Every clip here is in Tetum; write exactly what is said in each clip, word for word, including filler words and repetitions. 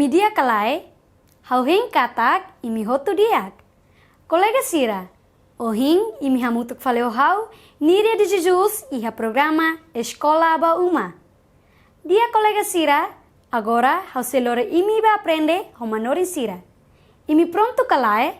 Imi di'ak ka lae? Ha'u hein katak imi hotu di'ak. Kolega sira, ohin imi hamutuk fali ho ha'u, Niria de Jesus, iha programa Eskola ba Uma. Di'ak kolega sira, agora ha'u sei lori imi ba aprende ho manorin sira. Imi prontu ka lae?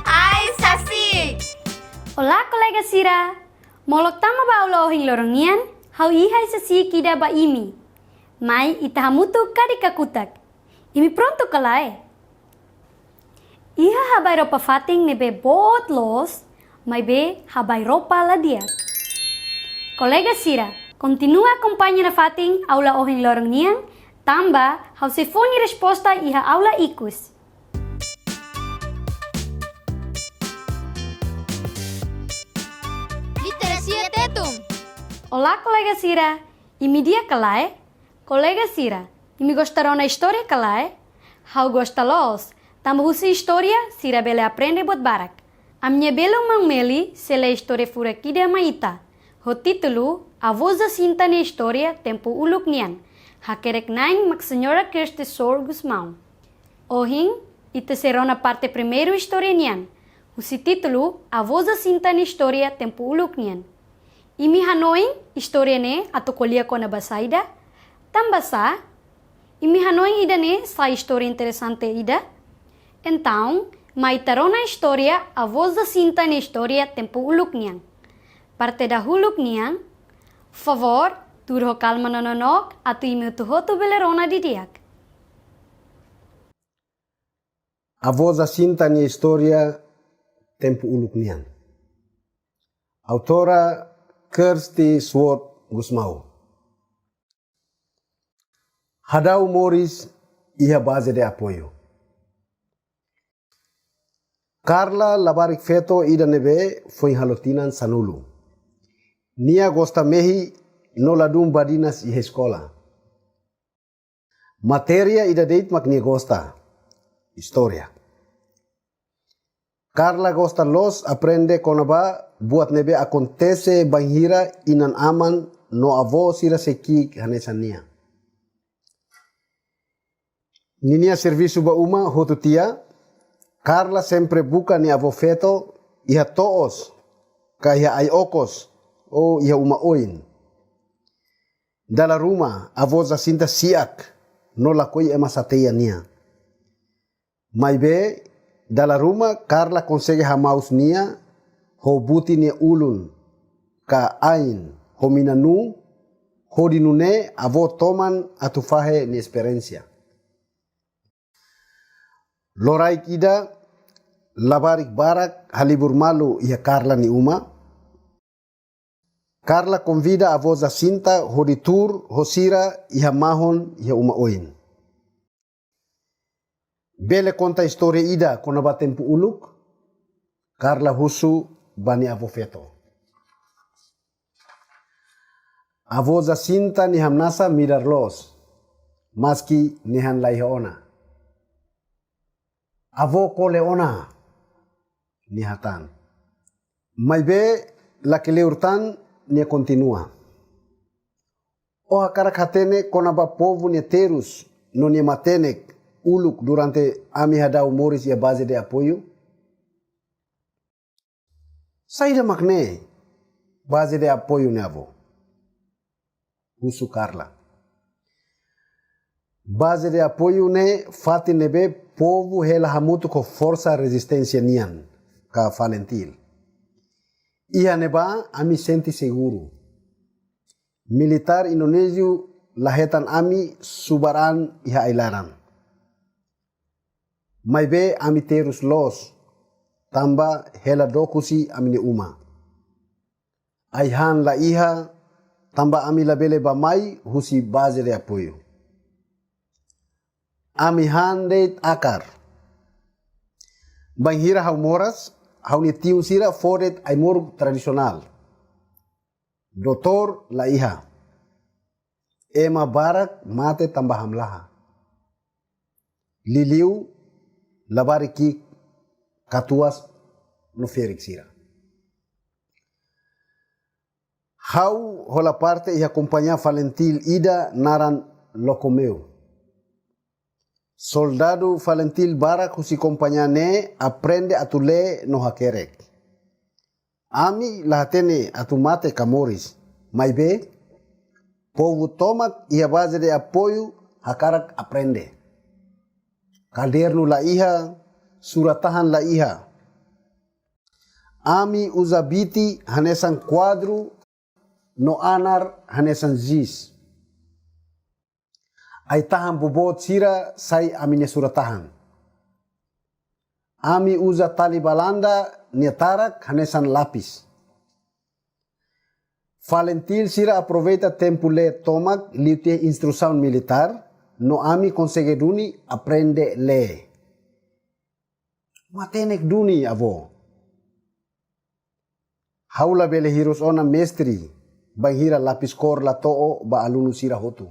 Ai-sasik! Olá, kolega sira! Molok tama ba aula ohin loron nian, ha'u iha ai-sasik ida ba imi. Mai ita hamutuk kadi kakutak. Imi prontu ka lae? Iha habai roupa fatin ne'ebé boot loos, maibé habai roupa la di'ak. Kolega sira, kontinua akompaña nafatin aula ohin loron nian, tanba ha'u sei fó nia resposta iha aula ikus. Literasia Tetun. Olá, kolega sira. Imi di'ak ka lae? Kolega sira, imi gosta rona istória ka lae? Ha'u gosta loos, tanba husi istória sira bele aprende buat barak. Ami-nia belun maun Meli sei lee istória furak ida mai ita, ho títulu Avó Jacinta nia Istória Tempu Uluk Nian, hakerek-na'in mak Señora Kirsty Shore Gusmão. Ohin, ita sei rona parte primeiru istória nian, husi títulu Avó Jacinta nia Istória Tempu Uluk Nian. Imi hanoin istória ne'e atu ko'alia kona-ba saida? Tanba sá? Imi hanoin ida-ne'e sai istória interesante ida? Entaun, mai ita rona istória Avó Jacinta nia Istória Tempu Uluk Nian. Parte dahuluk nian, favór, tuur ho kalma no nonook, atu imi hotu-hotu bele rona didi'ak. Avó Jacinta nia Istória Tempu Uluk Nian. Autora Kirsty Shore Gusmão. Hadau moris iha baze de apoiu. Carla labarik feto ida ne'ebé foin halo tinan sanulu. Nia gosta mehi no ladún badinas iha eskola. Matéria ida de'it mak nia gosta, istória. Carla gosta loos aprende kona-ba buat ne'ebé akontese bainhira inan-aman no avó sira sei ki'ik hanesan nia. Ninia servisu ba uma hotu tiha, Carla sempre buka nia avó feto iha to'os, ka iha ai-okos, ou iha uma oin. Dala ruma, avó Jacinta si'ak, no lakohi ema xateia nia. Maibé, dala ruma Carla konsege hamaus nia, ho buti nia ulun, ka ain, ho mina-nuu, hodi nune'e avó toman atu fahe nia esperiénsia. Loraik ida, labarik barak halibur malu iha Carla nia uma. Carla konvida avó Jacinta hodi tuur ho sira iha mahon iha uma oin. Bele konta istória ida kona-ba tempu uluk? Carla husu ba nia avó feto. Avó Jacinta nia hamnasa midar loos, maski nia han la iha ona. Avó kole ona, nia hatán. Maibé la kleur tan, nia kontinua. Ó hakarak hatene kona-ba povu nia terus no nia matenek uluk durante ami hadau moris iha baze de apoiu? Saida mak ne'e baze de apoiu ne'e, avó? Husu Carla. Baze de apoiu ne'e fatin ne'ebé povu hela hamutuk ho forsa rezisténsia nian, ka FALINTIL. Iha ne'ebá ami sente seguru. Militár Indonéziu la hetan ami subar an iha ai-laran. Maibé ami terus loos, tanba hela dook husi ami-nia uma. Ai-han la iha, tanba ami labele bá-mai husi baze de apoiu. Ami han de'it akar. Bainhira ha'u moras, ha'u-nia tiun sira fó de'it ai-moruk tradisionál. Doutór la iha. Ema barak mate tanba hamlaha. Liuliu labarik ki'ik, katuas no ferik sira. Ha'u hola parte iha kompañia FALINTIL ida naran Locomeo. Soldadu FALINTIL barak husi kompañia ne'e aprende atu lee no hakerek. Ami la hatene atu mate ka moris. Maibé, povu tomak iha baze de apoiu hakarak aprende. Kadernu la iha, surat-tahan la iha. Ami uza biti hanesan kuadru no anar hanesan jis. Ai-tahan boboot sira sai ami-nia surat-tahan. Ami uza tali balanda nia tarak hanesan lapis. FALINTIL sira aproveita tempu lee tomak liu tiha instrusaun militár, no ami konsege duni aprende lee. Matenek duni, avó. Ha'u labele hirus ona mestre, bainhira lapis kór la to'o ba alunu sira hotu.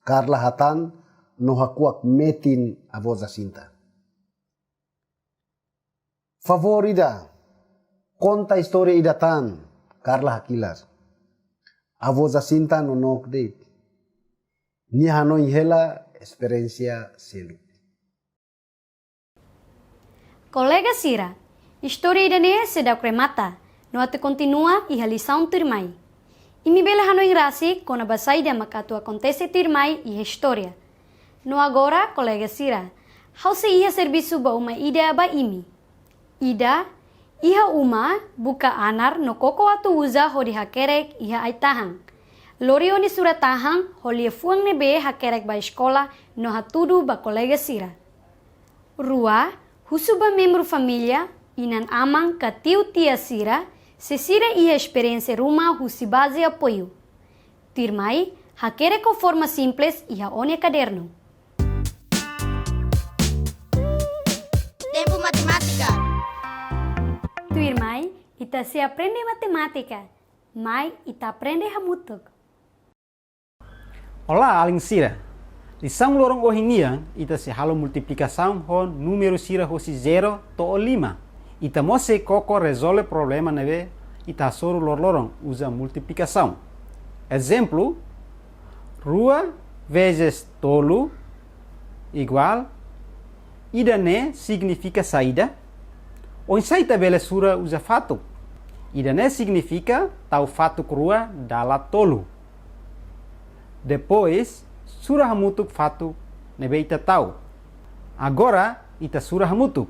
Carla hatán no hakuak metin avó Jacinta. Favór ida, konta istória ida tan, Carla hakilar. Avó Jacinta nonook de'it. Nia hanoin hela esperiénsia seluk. Kolega sira, istória ida-ne'e seidauk remata, no atu kontinua iha lisaun tuirmai. Imi bele hanoin rasik kona-ba saida mak atu akontese tuirmai iha istória. No agora, kolega sira, ha'u sei iha servisu ba uma ida ba imi. Ida, iha uma, buka anar no koko atu uza hodi hakerek iha ai-tahan. Lori ó-nia surat-tahan ho liafuan ne'ebé hakerek ba eskola no hatudu ba kolega sira. Rua, husu ba membru família, inan-aman ka tiu-tia sira, se sira iha esperiénsia ruma husi baze apoiu. Tuirmai, hakerek ho forma simples iha ó-nia kadernu. Tempu Matemátika. Tuirmai, ita sei aprende matemátika. Mai ita aprende hamutuk. Olá, alin sira. Lisaun loron ohin nian, ita sei halo multiplikasaun ho númeru sira hosi zero to'o lima. Ita mós sei koko rezolve problema ne'ebé ita hasoru loroloron uza multiplikasaun. Ezemplu, rua vezes tolu iguál, ida-ne'e signifika saida? Oinsá ita bele sura uza fatuk? Ida-ne'e signifika tau fatuk rua dala tolu. Depois, sura hamutuk fatuk ne'ebé ita tau. Agora, ita sura hamutuk.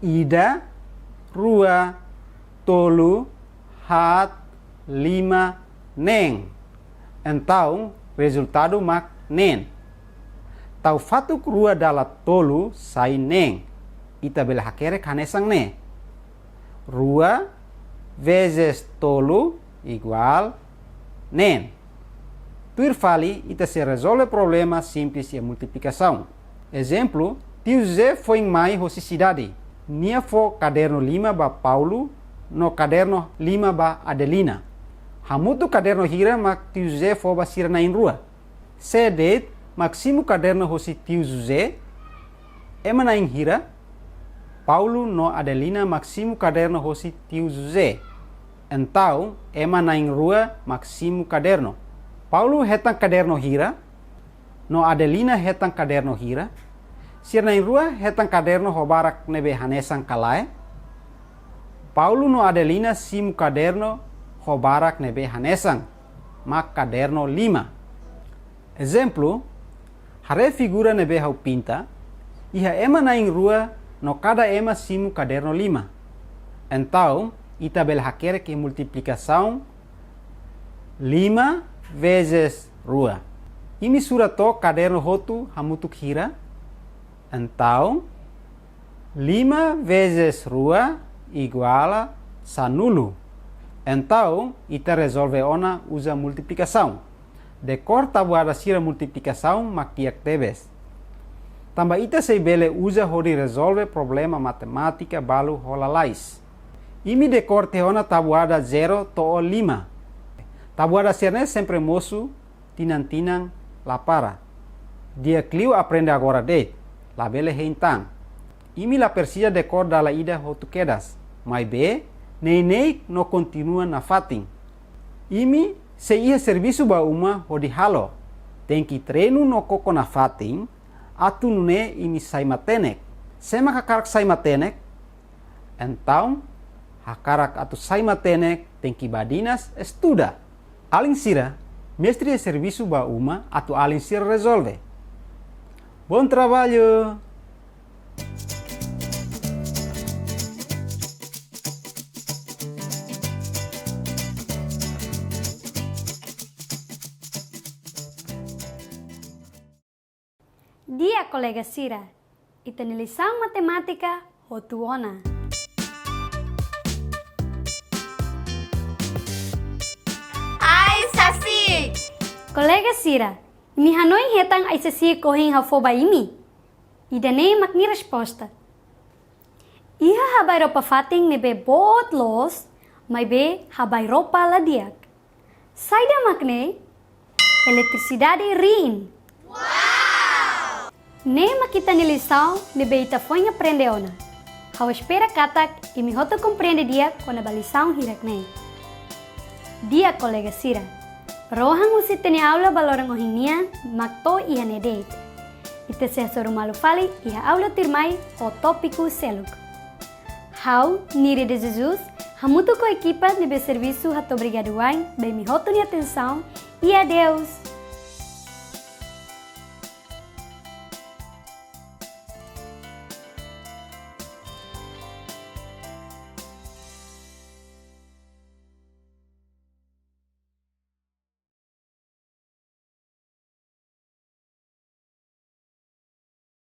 Ida, rua, tolu, haat, lima, neen. Entaun, rezultadu mak neen. Tau fatuk rua dala tolu sai neen. Ita bele hakerek hanesan ne'e. Rua vezes tolu iguál neen. Tuir fali, ita sei rezolve problema simples iha multiplikasaun. Ezemplu, tiu José foin mai hosi sidade. Nia fó kadernu lima ba Paulo no kadernu lima ba Adelina. Hamutuk kadernu hira mak tiu José fó ba sira na'in-rua? Sé de'it mak simu kadernu hosi tiu José? Ema na'in hira? Paulo no Adelina mak simu kadernu hosi tiu José. Entaun, ema na'in-rua mak simu kadernu. Paulo hetan kadernu hira? No Adelina hetan kadernu hira? Sira na'in-rua hetan kadernu ho barak ne'ebé hanesan ka lae? Paulo no Adelina simu kadernu ho barak ne'ebé hanesan, mak kadernu lima. Ezemplu, haree figura ne'ebé ha'u pinta, iha ema na'in-rua no kada ema simu kadernu lima. Entaun, ita bele hakerek iha multiplikasaun lima vezes rua. Imi sura took kadernu hotu hamutuk hira? Entaun, lima vezes rua iguál a sanulu. Entaun, ita rezolve ona uza multiplikasaun. Dekór tabuada sira multiplikasaun mak di'ak tebes. Tanba ita sei bele uza hodi rezolve problema matemátika balu ho lalais. Imi dekór tiha ona tabuada zero to'o lima. Tabuada sira-ne'e sempre mosu tinan-tinan la para. Di'ak liu aprende agora de'it, labele hein tan. Imi la presiza dekór dala ida hotu kedas, maibé neineik no kontinua nafatin. Imi sei iha servisu ba uma hodi halo. Tenke treinu no koko nafatin, atu nune'e imi sai matenek. Sé mak hakarak sai matenek? Entaun, hakarak atu sai matenek, tenke badinas estuda. Alin sira, mestre iha servisu ba uma atu alin sira rezolve. Bom trabalho! Di'ak kolega sira, ita-nia lisaun matemátika hotu ona. Ai-sasi'ik! Kolega sira, imi hanoin hetan ai-sasi'ik ohin ha'u fó ba imi? Ida-ne'e mak nia resposta. Iha habai roupa fatin ne'ebé boot loos, maibé habai roupa la di'ak. Saida mak ne'e? Eletrisidade riin. Ne'e mak ita-nia lisaun ne'ebé ita foin aprende ona. Ha'u espera katak imi hotu komprende di'ak kona-ba lisaun hirak-ne'e. Di'ak kolega sira, rohan husi ita-nia aula ba loron ohin nian mak to'o iha ne'e de'it. Ita sei hasoru malu fali iha aula tuirmai ho tópiku seluk. Ha'u, Nire de Jesus, hamutuk ho ekipa ne'ebé servisu hato'o obrigadu wa'in ba imi hotu nia atensaun, i adeus!